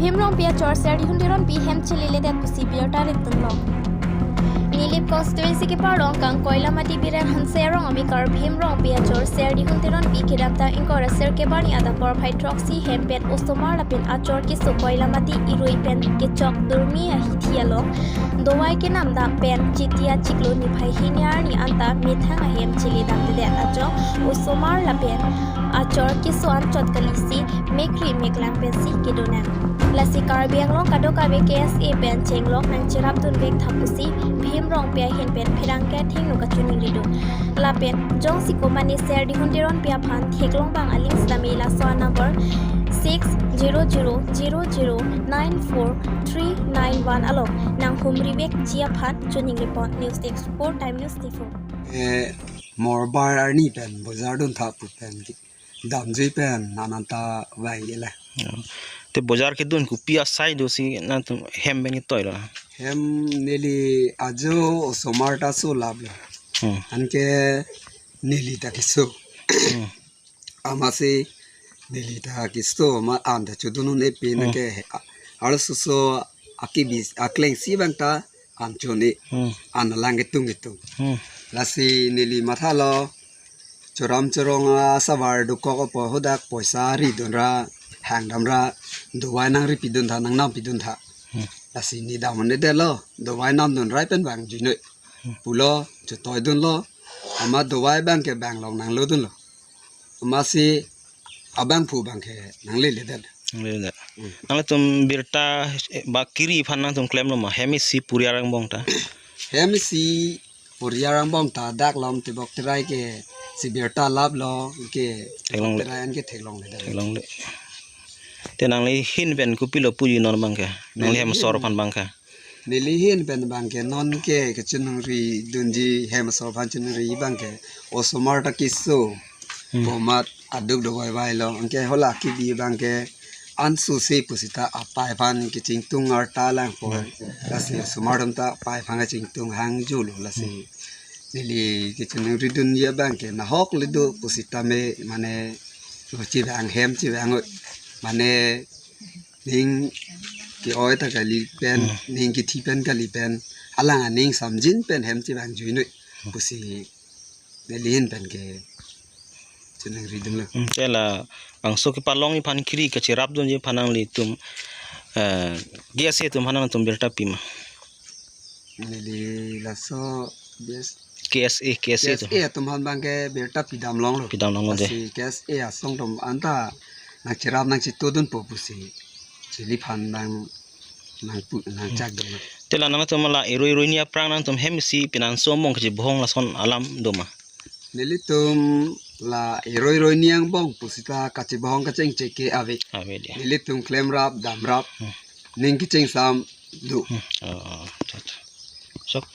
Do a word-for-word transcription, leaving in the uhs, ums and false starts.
Bhim Rongpi achor Serdihun Teronpi hem cheledet pusi birta ritdunlo. Nilip constituency keparlong kang Koilamati Biren Hanse arong amekar Bhim Rongpi achor Serdihun Teronpi kedamtang ingkoi ra sirkep arni adap porphai throksi hem pen osomar lapen achor keso Koilamati irui pen kechok Durmi ahithi along dovai kenam dam pen Chiti achiklo niphai hini arni anta methang ahem cheledamdedet ajok osomar lapen achor keso anchot kalisi mekri meklang pensi kedonang. Lasi Karbi Anglong kadokave K S A pen chenglok nangcherapdunvek tha pusi Bhim Rongpi ahin pen pherangke athengno kachiningri do. Lapen jongsi komane Serdihun Teronpi aphan theklong abang aling sitame laso anumber six zero zero zero zero nine four three nine one along nanghumrivekji aphan chiningripon. News Desk four Time News T four. Eh, Morbar arni pen bojar dun tha pu pen ki damjui pen nananta vangji le. Hmm. Te bojar kedun kopi asai dosi nangtum hem pen ketoilo? Hem neli ajo osomar ta so laplo. Hmm. Anke neli ta keso. Hmm. Amatsi neli ta keso ma an ta chodun un-e pen Hmm. ke a-, arloso akebi aklengsi abang ta an cho-un-e, Hmm. an alang ketung ketung. Hmm. Lasi neli mathalo, choram chorong asavar dokok apot hadak poisa ridun ra, hangdam ra, dovai nangripidun tha, nangnampidun tha. Hmm. Lasi ne dam un-edetlo, dovai namdun rai pen vangjuinoi. Hmm. Pulo, chotoidunlo, amat dovai abang ke banglong nanglodunlo. Amatsi abangphu abang ke nangleledet. Nangleledet. Hmm. Nangtum birta, eh, ba kiri aphan nangtum klemlo ma, hem isi poriar angbong ta? Hem isi poriar angbong ta dak lom tebok terai ke si birta laplo ke Theklongle. Terai an ke theklongledet. Theklongle. Te nangli ahin pen kopilo puji non abang ke? Nangli Neli hem asor ahin. Aphan abang ke? Neli ahin pen abang ke non ke kachiningridunji hem asor aphan chiningri abang ke osomar ta keso. Hmm. Bomat aduk dovai vailo. Anke hala kebi abang ke anso se pusita apei aphan kachingtung arta lang po. Hmm. Lasi osomar atum ta apei aphan kachingtung hangjulo lasi. Hmm. Neli kachiningridunji abang ke nahok le do pusitame mane chevang hem chevang mane ning ke-oi ta kali pen, Hmm. ning kethi pen kali pen, alang aning samjin pen hem chevangjuinoi pusi neli ahin pen kachiningridunlo. Hmm, te labangso kepalongji aphan kiri kacherapdunji aphan nanglitum, eh, K S A atum aphan nangtum birta pi ma? Neli laso bes K S A, K S A atum. K S A atum aphan abang ke birta pidam longlo. Pidam longlo de. Lasi K S A asong atum anta nangcherap nangchetodunpo pusi neliphan nang nangpu nangchakdunlo. Te la nangtum la irui irui ni aphrang nangtum hem isi pinanso mong kachebohong lason alam do ma? Nelitum la irui irui ni angbong pusita kachebohong kachingchek ke ave. Ave de. Nelitum klemrap damrap. Hmm. Ning kachingsam do. Hmm. Oh, oh, acha, acha. Sok.